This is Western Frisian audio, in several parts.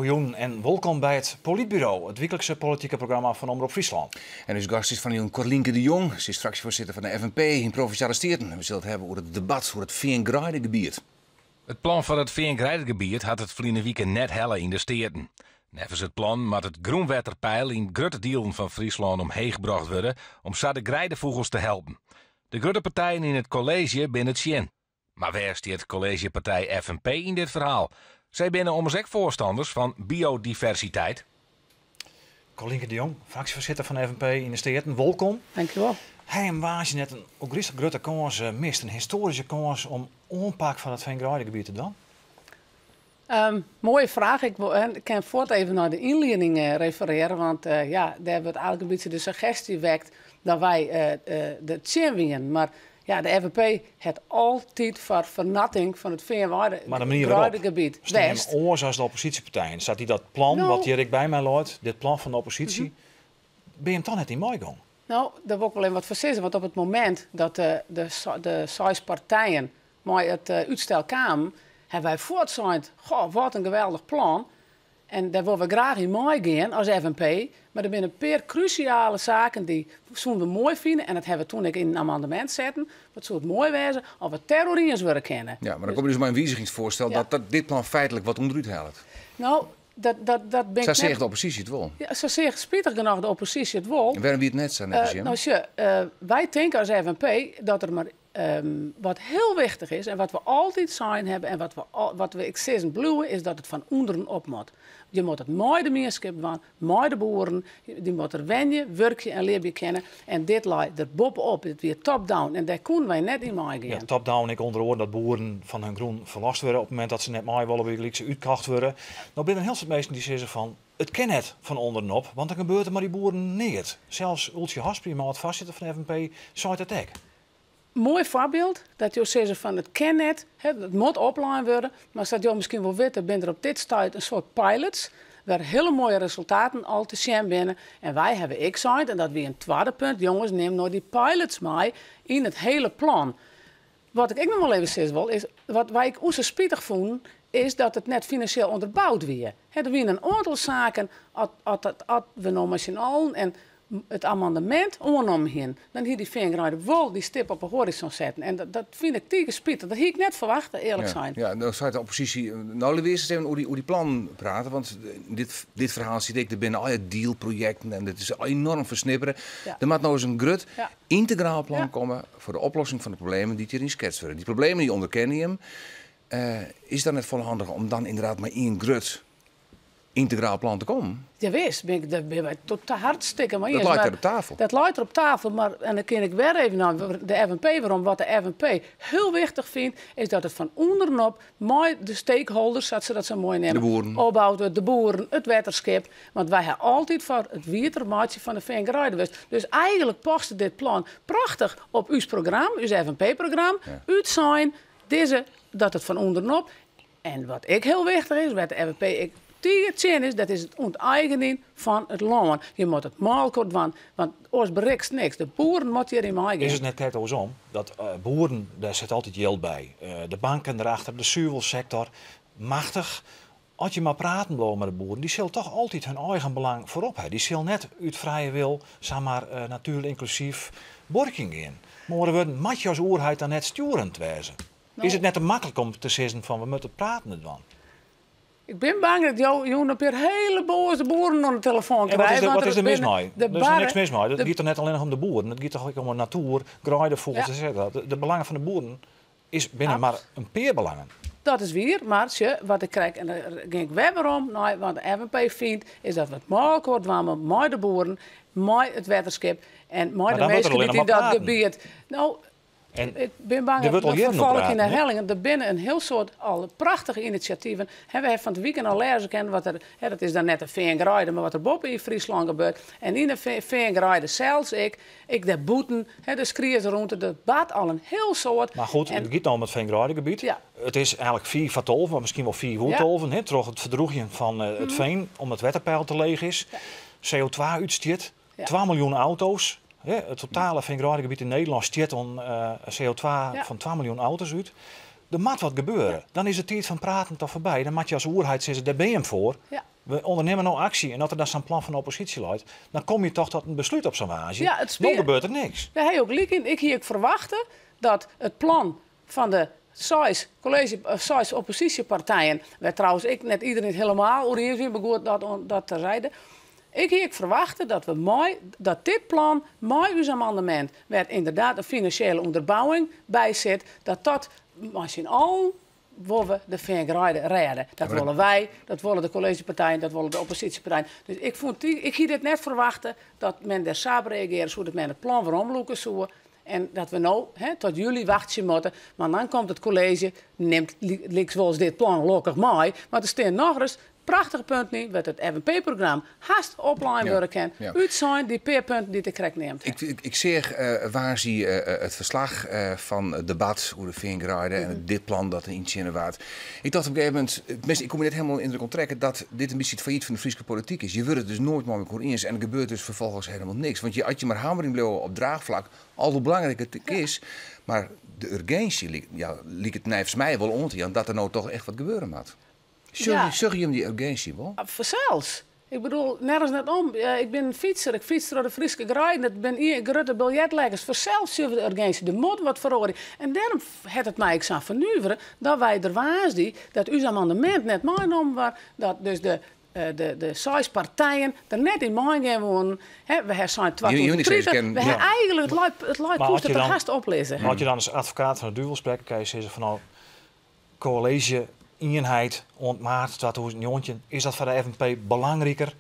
Goejûn en wolkom by it Polytburo, it wyklikse politike programma fan Omrop Fryslân. En ús gast is fan 'e jûn Corlienke de Jong. Se is fraksjefoarsitter fan de FNP yn Provinsjale Steaten. We sille it hawwe oer it debat oer it feangreidegebiet. It plan foar it feangreidegebiet hat it ferline wike net helle yn de Steaten. Neffens it plan moat it grûnwetterpeil yn grutte dielen fan Fryslân omheech brocht wurde om sa de greidefûgels te helpen. De grutte partijen yn it kolleezje binne tsjin. Mar wêr stiet kolleezjepartij FNP yn dit ferhaal? Sy binne ommers ek foarstanners fan biodiversiteit. Corlienke de Jong, fraksjefoarsitter fan de FNP yn de Steaten, wolkom. Dankjewol. Ha jim woansdei net in ôfgryslik grutte kâns mist, in histoaryske kâns om oanpak fan it feangreidegebiet te dwaan? Moaie fraach. Ik kin fuort even nei de ynlieding referearje, want ja, dêr wurdt eigentlik in bytsje de suggestje wekt dat wy der tsjin wienen. Mar ja, de FNP hat altyd foar fernatting fan it Maar de manier waarop feangreidegebiet stean west. oars as de opposysjepartijen. Sa't dy dat plan, No. wat hjir ek by my leit, dit plan fan de opposysje, binne jim toch net yn meigong? No, dêr wol ik wol even wat foar sizze, want op it momint dat de seis partijen mei it útstel kamen, hawwe wy fuort sein, goh, wat in geweldich plan. En dêr wolle we graach yn meigean as FNP. Mar der binne in pear krúsjale saken dy't soene we moai fine en dat hawwe we toen ek yn in amendemint setten. Wat soe it moai wêze as we it dêroer iens wurde kinne. Ja, mar dan komme je dus mei in wizigingsfoarstel dat dit plan feitlik wat ûnderút hellet. No, dat bin Sa ik seach net. de opposysje it wol. Ja, sa seach spitich genôch de opposysje it wol. En wêrom wie it net sa, neffens jim? No, sjoch, wy tinke as FNP dat der mar wat hiel wichtich is en wat we altyd sein hawwe en wat we ek sizzen bliuwe, is dat it fan ûnderen op moat. Je moatte it mei de mienskip dwaan, mei de boeren. Dy moatte der wenje, wurkje en libje kinne. En dit lei der boppe-op. Dit wie top-down en dêr koene wy net yn meigean. Ja, top-down ek ûnder oaren dat boeren fan hun grûn ferlost wurde op it momint dat se net mei wolle, bygelyks útkocht wurde. No binne der in hiel soad minsken dy't sizze fan it kin net fan ûnderen op, want dan gebeurt der mei dy boeren neat. Sels Oeltsje Hospi, âld-foarsitter fan de FNP, seit dat ek. Moai foarbyld dat jo sizze fan it kin net, it moat oplein wurde. Mar sa't jo miskien wol witte, binne der op dit stuit in soad pilots wêr hiele moaie resultaten al te sjen binne. En wy hawwe ek sein, en dat wie in twadde punt, jonges, nim no dy pilots mei yn it hiele plan. Wat ik ek noch wol even sizze wol, is wat wy ek ûnse spitich fûnen, is dat it net finansjeel ûnderboud wie. Der wiene in oantal saken, at we no mei syn allen en it amendemint oannommen hienen, dan hie dy feangreide wol dy stip op 'e hoarizon setten. En dat fyn ik tige spitich. Dat hie ik net ferwachte, earlik sein. Ja, no seit de opposysje, no litte we earst even oer dy plannen prate, want dit ferhaal sit ek, der binne allegear dielprojekten en dit is enoarm fersnippere. Der moat no ris in grut yntegraal plan komme foar de oplossing fan de problemen dy't hjiryn sketst wurde. Dy problemen dy ûnderkenne jim. Is it dan net folle handiger om dan ynderdaad mei ien grut yntegraal plan te kommen? Jawis, dêr binne wy totaal hartstikke mei Dat iens, leit mar der op tafel. Dat leit der op tafel, mar, en dan kin ik wer even nei de FNP werom. Wat de FNP hiel wichtich fynt, is dat it fan ûnderen op mei de stakeholders, sa't se dat sa moai neame, De boeren. opboud wurdt, de boeren, it wetterskip. Want wy ha altyd foar it wieter meitsjen fan de feangreide west. Dus eigentlik paste dit plan prachtich op ús program, ús FNP-program, útsein dizze, dat it fan ûnderen op. En wat ek hiel wichtich is, wêr't de FNP ek tige tsjin is, dat is it ûnteigenjen fan it lân. Je moatte it mei elkoar dwaan, want oars berikst niks. De boeren moatte hjiryn meigean. Is it net krekt oarsom? Dat boeren, dêr sit altyd jild by. De banken derachter, de suvelsektor, machtich. As je mar praten bliuwe mei de boeren, dy sille toch altyd hun eigen belang foarop ha. Dy sille net út frije wil samar natuerynklusyf buorkjen gean. Mei oare wurden, moat je as oerheid dan net stjoerend wêze? Is it net te maklik om te sizzen fan we moatte praten dwaan? Ik bin bang dat jo jûn in pear hiele boaze boeren oan de telefoan En krije, want wat is der der mis binne mei? de Der is der niks barre mis mei. It de giet toch net allinnich om de boeren, it giet toch ek om de natoer, greidefûgels, et cetera. De belangen fan de boeren binne mar in pear belangen. Dat is wier, mar sjoch, wat ik krij, en dêr gean ik wer werom nei wat de FNP fynt, is dat we it mei elkoar dwaan moatte, mei de boeren, mei it wetterskip en mei Mar de dan wurdt der minsken dy't allinnich yn mar dat praten. gebiet. No, En ik bin bang der wurdt al dat jierren oer ferfal ik yn praten, hè? herhaling. Der binne in hiel soad al prachtige inisjativen. Hè, we hawwe fan it weekend al lêze kinnen wat der, hè, dat is dan net de feangreide, mar wat der boppe yn Fryslân gebeurt. En yn de feangreide sels ek, ek dêr bûten, hè, de skrieserûnte, der bart al in hiel soad. Mar goed, En it giet no om it feangreidegebiet. It is eigentlik fiif foar tolven, mar miskien wol fiif oer tolven, hè, troch it ferdrûgjen fan it fean, omdat it wetterpeil te leech is. CO2-útstjit, 2 miljoen auto's. Hè, it totale feangreidegebiet yn Nederlân stjit oan CO2 fan 2 miljoen auto's út. Der moat wat gebeure. Dan is de tiid fan praten toch foarby. Dan moat je as oerheid sizze, dêr bin jim foar. We ûndernimme no aksje en as der dan sa'n plan fan de opposysje leit, dan komme je toch tot in beslút op sa'n woansdei. Ja, it No spier- gebeurt der niks. Dêr ha jo gelyk yn. Ik hie ek ferwachte dat it plan fan de seis kolleezje, seis opposysjepartijen, wêr't trouwens ek net iderien it helemaal oer iens wie, mar goed, dat, dat terzijde. Ik hie ek ferwachte dat we mei, dat dit plan mei ús amendement, wêr't ynderdaad in finansjele ûnderbouwing by sit, dat dat mei syn allen wolle we de feangreide rêde. Dat wolle wy, dat wolle de kolleezjepartijen, dat wolle de opposysjepartijen. Dus ik fûn it, ik hie dit net ferwachte dat men dêr sa op reagearje soe, dat men it plan weromlûke soe en dat we no, hè, tot july wachtsje moatte. Want dan komt it kolleezje, nimt lykwols dit plan lokkich mei, mar der stean nochris prachtige punten yn wêr't it FNP-program hast oplein wurde kin, útsein dy pear punten dy't ik krekt neamd ha. Ik seach woansdei it ferslach fan it debat oer de feangreide en dit plan dat der yntsjinne waard. Ik tocht op in gegeven momint, tenminste ik koe my net hielendal yndruk ûnttrekke dat dit in bytsje it fallyt fan de Fryske polityk is. Je wurde it dus noait mei mekoar iens en der gebeurt dus ferfolgens helemaal niks. Want as je mar hammerjen bliuwe op draachflak, al hoe belangryk it ek is, mar de urginsje liket neffens my wol oan te jaan dat der no toch echt wat gebeure moat. Sjogge jim dy urginsje wol? Fansels. Ik bedoel, nergens net om. Ik bin in fytser, ik fyts troch de Fryske greiden. It binne ien grutte biljertlekkers. Fansels sjogge we de urginsje. Der moat wat feroarje. En dêrom hat it my ek sa fernuvere dat wy der woansdei, dat ús amendemint net meinommen waard, dat dus de seis partijen der net yn meigean woenen. Hè, we ha sein 2030, we ha eigentlik it leit koest it der hast oplizze. Mar as je dan as advokaat fan de duvel sprekke, kinne je sizze fan no, koälysje ienheid oant maart 2019, is dat foar de FNP belangriker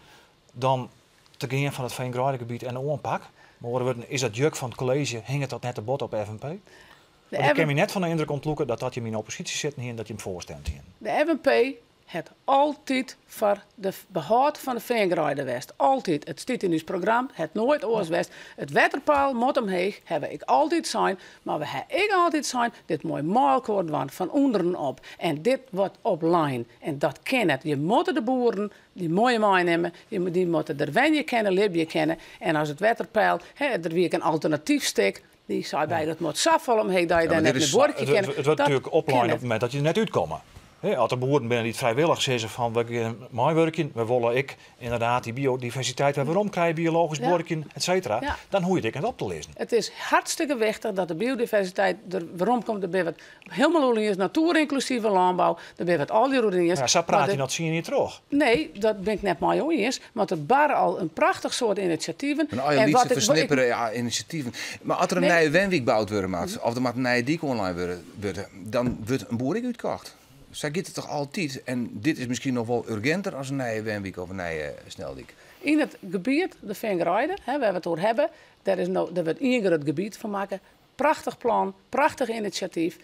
dan te gean fan it feangreidegebiet en de oanpak? Mei oare wurden, is dat juk fan it kolleezje, hinget dat net te bot op de FNP? Want ik kin my net fan de yndruk ûntlûke dat dat jim yn opposysje sitten hienen, dat jim foarstimd hienen. De FNP hat altyd foar de behâld fan de feangreide west. Altyd. It stiet yn ús program, hat noait oars west. It wetterpeil moat omheech, ha we ek altyd sein. Mar we ha ek altyd sein, dit moat mei elkoar dwaan, fan ûnderen op. En dit wurdt oplein. En dat kin net. Je moatte de boeren, dy moatte je meinimme, dy moatte der wenje kinne, libje kinne. En as it wetterpeil, hè, der wie ek in alternatyf stik, dy sei by, dat moat safolle omheech dat je dêr net mear buorkje kinne. It wurdt natuerlik oplein op it momint dat je der net útkomme. As der boeren binne dy't frijwillich sizze fan we gean meiwurkjen, we wolle ek ynderdaad dy biodiversiteit wer werom krije, biologysk buorkjen, et cetera, dan hoege je it ek net op te lizzen. It is hartstikke wichtich dat de biodiversiteit der werom komt. Dêr binne we it hielendal oer iens, natoerynklusive lânbou, dêr binne we it allegear oer iens. Ja, sa praat je noch 10 jier troch. Nee, dat bin ik net mei jo iens, want der barre al in prachtich soad inisjativen. En al je lytse fersnippere inisjativen. Mar as der in nije wenwyk boud wurde moat, of der moat in nije dyk oanlein wurde, dan wurdt in boer ek útkocht. Sa giet it toch altyd? En dit is miskien noch wol urginter as in nije wenwyk of in nije sneldyk. Yn it gebiet, de Feangreide, hè, wêr't we it oer hawwe, dêr is no, dêr wurdt ien grut gebiet fan makke. Prachtich plan, prachtich inisjatyf.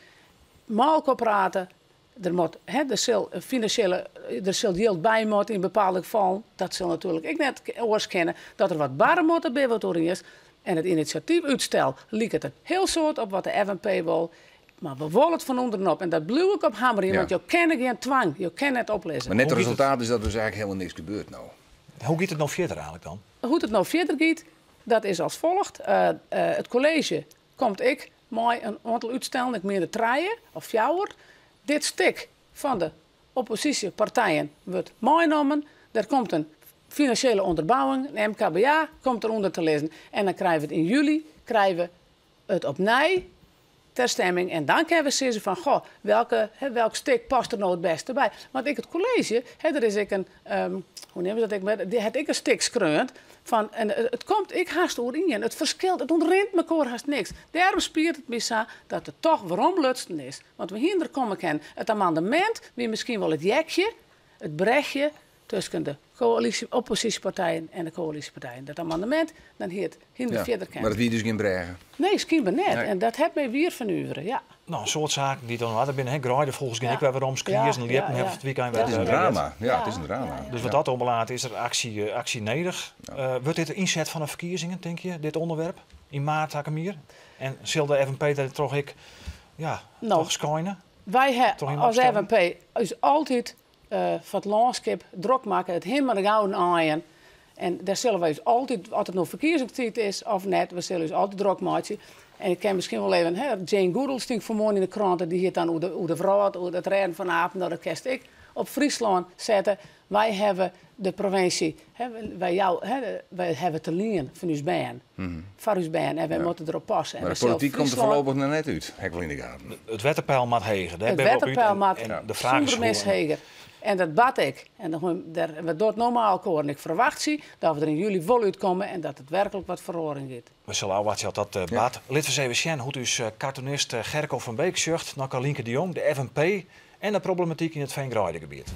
Mei elkoar prate. Der moat, hè, der sil in finansjele, der sil jild by moatte yn bepaalde gefallen. Dat sil natuerlik ek net oars kinne. Dat der wat barre moat, dêr binne we it oer iens. En it inisjatyfútstel liket in hiel soad op wat de FNP wol. Mar we wolle it fan ûnderen op en dat bliuw ik op hammerjen, want jo kinne gjin twang, jo kinne net oplizze. Mar net it resultaat is dat dus eigentlik helemaal niks gebeurt no. Hoe giet it no fierder eigentlik dan? Hoe't it no fierder giet, dat is as folget. It kolleezje komt ek mei in oantal útstellen, ik mien der 3 of 4. Dit stik fan de opposysjepartijen wurdt meinommen. Der komt in finansjele ûnderbouwing, in MKBA komt derûnder te lizzen. En dan krije we it yn july, krije we it opnij ter stemming. En dan kinne we sizze fan, goh, hè, welk stik past der no it bêste by? Want ek it kolleezje, hè, der is ek in, hoe neame se dat ek wer, dy hat ek in stik skreaun fan, en it komt ek hast oerien. It ferskilt, it ûntrint mekoar hast niks. Dêrom spiert it my sa dat it toch weromlutsen is. Want we hiene der komme kinnen. It amendemint wie miskien wol it jekje, it brechje tusken de koälysje, opposysjepartijen en de koälysjepartijen. Dat amendemint, dan hie it hiene we fierder kinnen. Mar it wie dus gjin brêge? Nee, skynber net. Nee. En dat hat my wier fernuvere, ja. No, in soad saken dy't oan 'e oarder binne, hè, greidefûgels gean ek wer werom, skriezen, ljippen hawwe it wykein wer It is in wer drama. Ja, it is in drama. Dus wat dat oanbelanget is der aksje nedich. Wurdt dit de ynset fan de ferkiezingen, tinke je, dit ûnderwerp, yn maart takom jier? En sil de FNP dêr troch ek, ja, troch skeine? Wy ha Troch yn as opstemmen? FNP ús altyd foar it lânskip drok makke, it him mar de gouden aaien. En dêr sille wy ús altyd, oft it no ferkiezingstiid is of net, we sille ús altyd drok meitsje. En ik kin miskien wol even, hè, Jane Goodall stie fan 'e moarn yn de krante, dy hie it dan oer de wrâld, oer it rêden fan apen, no dat kinst ek. op Fryslân sette. Wy hawwe de provinsje, wy jou, wy hawwe te lien fan ús bern, foar ús bern en wy moatte derop passe. Mar de polityk komt der foarlopich noch net út, ha ik wol yn de gaten. It wetterpeil moat heger. It wetterpeil moat sûnder mis heger. En dat bart ek. En we dogge it no mei elkoar. En ik ferwachtsje dat we der yn july wol útkomme en dat it werklik wat feroaring giet. We sille ôfwachtsje oft dat bart. Lit we ris even sjen hoe't ús cartoonist Gerco van Beek sjocht nei Corlienke de Jong, de FNP en de problematyk yn it feangreidegebiet.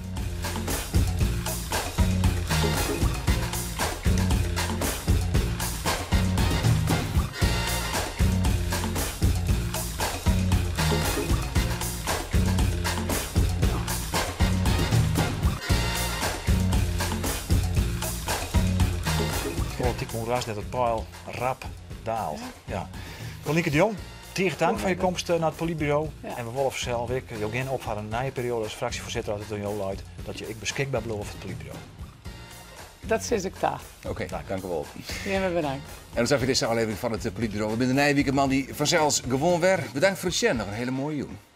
Polityk moeras dêr't it peil rap daalt. Ja. Corlienke de Jong, tige tank foar jo komst nei it Polytburo. En we wolle fansels ek, jo gean op foar in nije perioade as fraksjefoarsitter as it oan jo leit, dat jo ek beskikber bliuwe foar it Polytburo. Dat sis ik ta. Oké, dank u wol. Jimme bedankt. En dat is dizze ôflevering fan it Polytburo. We binne de nije wike moandei fansels gewoan wer. Bedankt foar it sjen. Noch in hiele moaie jûn.